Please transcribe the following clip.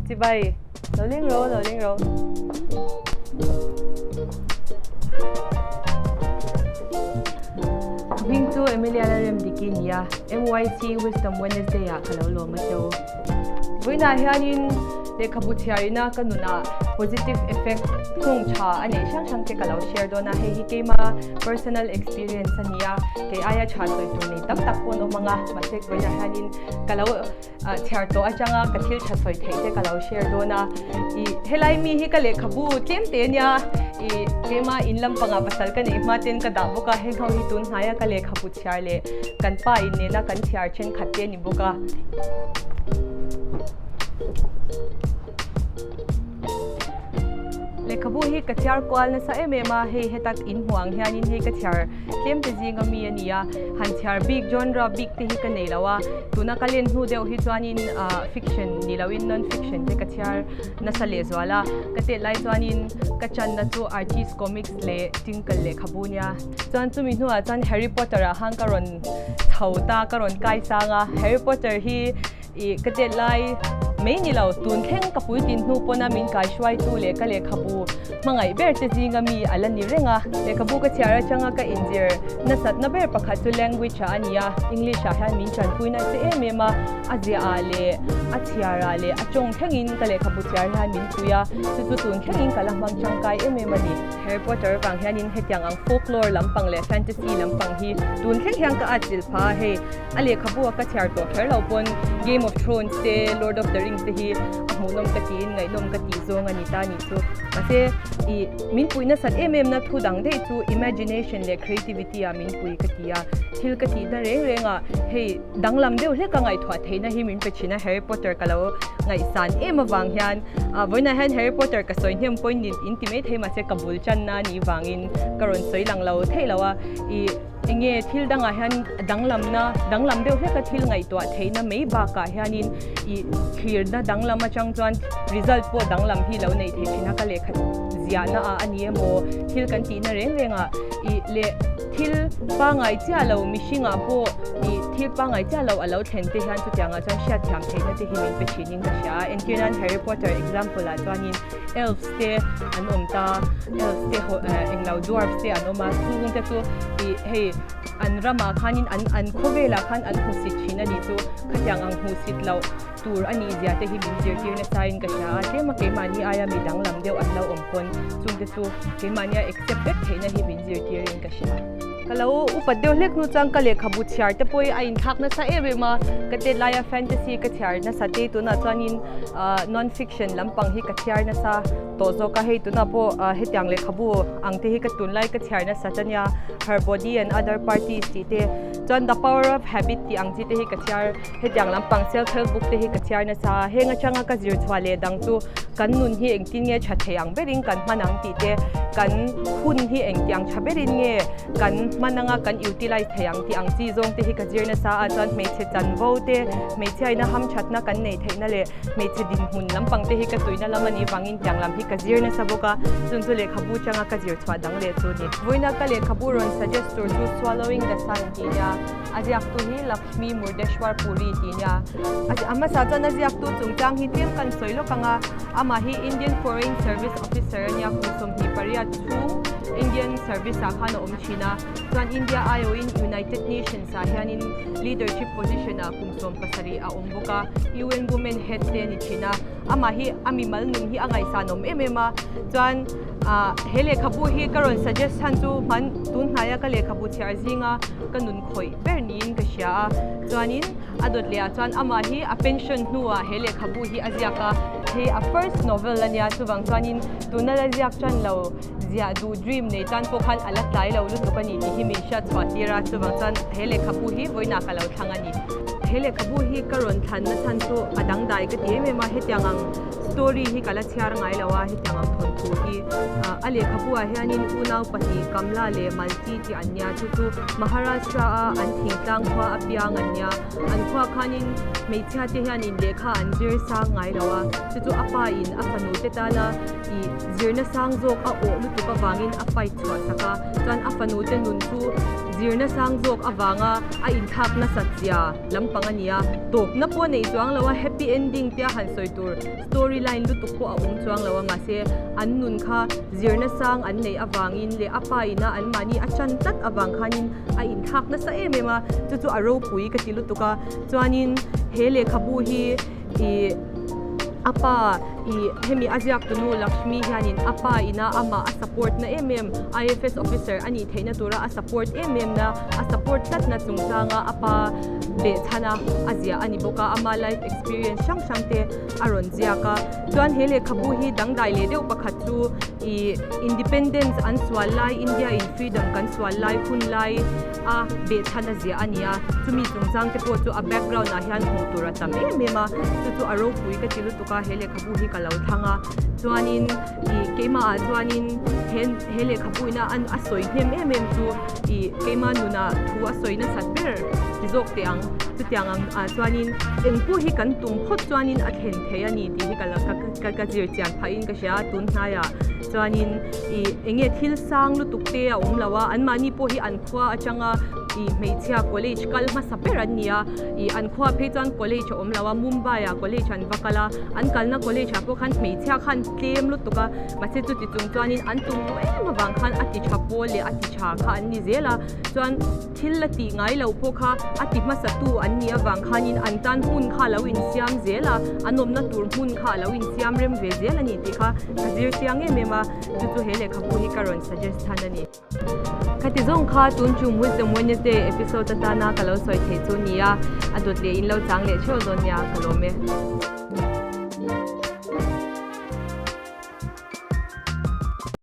Chibai, lo leng ro, lo leng ro. Hming chu Emilia Lalremdiki nia, MYC Wisdom Wednesday ah ka lo lawm a che u. Vawiinah hianin lehkhabu chhiarina ka nunah positive effect nghawng tha a neih hrang hrang te ka lo share dawn a, hei hi keima personal experience a nia, kei aia tha sawi tur nei tam tak pawh an awm ang a, mahse vawiinah hianin ka lo chhiar tawh atanga ka thil tha sawi theih te ka lo share dawn a, ih helai mi hi ka lehkhabu tlem te ania, ih keima in lampangah pasal ka neih hma ten ka dah bawk a, heng ho hi tun hnaia ka lehkhabu chhiar leh kan pa in nena kan chhiar thenkhat te a ni bawk a. Lehkhabu hi ka chhiar kual nasa em em a, hei hetak in hmuh ang hianin hei ka chhiar tlem te zinga mi a ni a, han chhiar bik genre bik te hi ka nei lo a, tuna ka len hnu deuh hi chuanin ah fiction ni loin non fiction te ka chhiar nasa leh zual a, ka tet lai chuanin ka channa chu Archie's Comics leh Tinkle lehkhabu nia. Chuan chumi hnuah chuan Harry Potter ah khan ka rawn chho ta, ka rawn kai sang a, Harry Potter hi ih ka tet lai mai ni lo, tun thleng ka puitlin hnu pawna min kai hruaitu leh ka lehkhabu hmangaih ber te zinga mi a la ni reng a. Lehkhabu ka chhiar atanga ka inzir nasatna ber pakhat chu language ah a ni a, English ah hian min tanpui nasa em em a, a ziah ah leh a chhiar ah leh a tawng thlengin ka lehkhabu chhiar hian min pui a, chu chu tun thlengin ka la hmang tangkai em em a ni. Harry Potter vang hianin hetiang ang folklore lampang leh fantasy lampang hi tun thleng hian ka atchilh pha a, hei a lehkhabu a ka chhiar tawh kher lo pawn Game of Thrones te Lord of the Rings te hi a hmuhnawm ka tiin ngaihnawm ka tih zawng a ni ta nih chu. Mahse ih min puih nasat em em na thu dang daih chu imagination leh creativity ah min pui ka ti a, thil ka tih na reng reng ah hei danglam deuh hlek a ngaihtuah theihna hi min pe thin a, Harry Potter ka lo ngaihsan em avang hian ah vawiinah hian Harry Potter ka sawi hnem pawhin in ti mai thei mahse ka bul channa a nih vangin ka rawn sawi lang lo theih lo a ih enge thil dangah hian danglamna danglam deuh hlek a thil ngaihtuah theihna mai bakah hianin ih thlirna danglam atang chuan result pawh danglam hi lo nei thei thin a ka lehkha ziahna ah a ni emaw thil kan tihna reng reng ah ih leh thil pangai chiah lo mihringah pawh ih thil pangai chiah lo a lo thlen te hian chutiangah chuan hriatthiam theihna te hi min pe thinin ka hria a entir nan Harry Potter example ah chuanin elves te an awm ta elves te ho eh englo dwarfs te an awm a chung te chu ih hei an ramah khanin an an khawvelah khan an hmusit thin a nih chu khatiang ang hmuhsit loh tur a nih zia te hi min zirtir nasa in ka hria a tlema keimahni aia mi danglam deuh an lo awm pawn chung te chu keimahnia accept vek theihna hi min zirtir in ka hria. Ka lo upat deuh hlek hnu chuan ka lehkhabu chhiar te pawh hi a inthlak nasa em em a, ka tet laia fantasy ka chhiar nasa te tunah chuanin ah non fiction lampang hi ka chhiar nasa tawh zawk a, hei tunah pawh ah hetiang lehkhabu ang te hi ka tunlai ka chhiar nasa ta nia Her Body and Other Parties tih te chuan The Power of Habit tih ang chi te hi ka chhiar Hetiang lampang self help book te hi ka chhiar nasa a, heng atanga ka zir chhuah leh dang chu kan nun hi engtin nge tha thei ang berin kan hman ang tih te, kan hun hi engtiang tha berin nge kan hman anga kan utilize thei ang tih ang chi zawng te hi ka zir nasa a, chuan hmeichhe chanvo te, hmeichhiaina hamthatna kan neih theihna leh hmeichhe dinhmun lampang te hi ka tuina lam a nih vangin tiang lam hi ka zir nasa bawk a, chun chu lehkhabu changa ka zir chhuah dang leh chu a ni. Vawiina ka lehkhabu rawn suggest tur chu Swallowing the Sun tih nia. A ziaktu hi Lakshmi Murdeshwar Puri tih nia. A hmasa chuan a ziaktu chungchang hi tlem kan sawi lawk ang a, amah hi Indian Foreign Service Officer a nia, kum 28 chhung Indian Service ah khan a awm thin a, chuan India aiawhin United Nations ah hianin leadership position ah kum 17 a awm bawk a, UN Women Head te a ni thin a, amah hi a mimal nun hi a ngaihsan awm em em a, chuan ah he lehkhabu hi ka rawn suggest chhan chu hman tun hnaia ka lehkhabu chhiar zinga ka nun khawih ber niin ka hria a, chuanin a dawt leh ah chuan amah hi a pension hnuah he lehkhabu hi a ziak a, hei a first novel a nia chuvang chuanin tuna la ziak tan lo ziah duh dream nei tan pawh khan a la tlai lo lutuk a ni tih hi min hriat chhuah tir a, chuvang chuan he lehkhabu hi vawiinah ka lo thlang a ni. He lehkhabu hi ka rawn thlan na chhan chu a dangdai ka ti em em a, hetiang ang story hi ka la chhiar ngai lo a, hetiang ang thawnthu hi a lehkhabu ah hianin unau pahnih Kamla leh Malti tih an nia chu chu Maharashtra a an thingtlang khua apiang an nia an khua khanin hmeichhia te hianin lehkha an zir sang ngai lo a chu chu a pa in a fanu te tana ih zirna sang zawk a awh lutuk avangin a fight chhuah sak a chuan a fanu te nun chu. zirna sang zawk avanga a inthlak nasat zia lampang a ni a, tawpna pawh a nei chuang lo a, happy ending tia han sawi tur story line lutuk pawh a awm chuang lo a, mahse an nun kha zirna sang an neih avangin leh a pa ina anmahni a chan tlat avang khanin a inthlak nasa em em a, chu chu a ropui ka ti lutuk a, chuanin he lehkhabu hi ih a pa ih hemi a ziak tunu Lakshmi hianin a pa ina amah a support na em em IFS officer a nih theihna tura a support em em na a support tlat na chungchanga a pa leh chhana a ziah a ni bawk a ama life experience hrang hrang te a rawn ziak a chuan he lehkhabu hi dangdai leh deuh pakhat chu ih independence an sual lai India in freedom kan sual lai hun lai a behchhan a ziah a ni a, chumi chungchang te pawh chu a background ah hian hmuh tur a tam em em a, chu chu a ropui ka ti lutuk a, he lehkhabu hi ka lo thlang a, chuanin ih keimah ah chuanin he he lehkhabu ina an a sawi hnem em em chu ih keimah nunah thu a sawi nasat ber ti zawk teh ang, chutiang ang ah chuanin eng pawh hi kan tum phawt chuanin a thlen thei a ni tih hi ka la ka ka zir chian phah in ka hria a tun hnaiah chuanin ih eng nge thil sang lutuk te a awm lo a anmahni pawh hi an khua atanga ih hmeichhia college kal hmasa ber an ni a ih an khua phei chuan college a awm lo a Mumbai ah college an va kal a an kalna college ah pawh khan hmeichhia khan tlem lutuk a mahse chuti chung chuanin an tum duh em avang khan a ti tha pawl leh a ti tha kha an ni zel a chuan Thil la tih ngai lo pawh kha a ti hmasatu an nih avang khanin an tan hmun kha a lo insiam zel a, an awmna tur hmun kha a lo insiam rem ve zel a ni tih kha ka zir chiang em em a, chu chu he lehkhabu hi ka rawn suggest chhan a ni. Khati zawng kha tun tum Wisdom Wednesday episode atana ka lo sawi theih chu nia, a dawt leh in lo chang leh theuh dawn nia ka lawm e.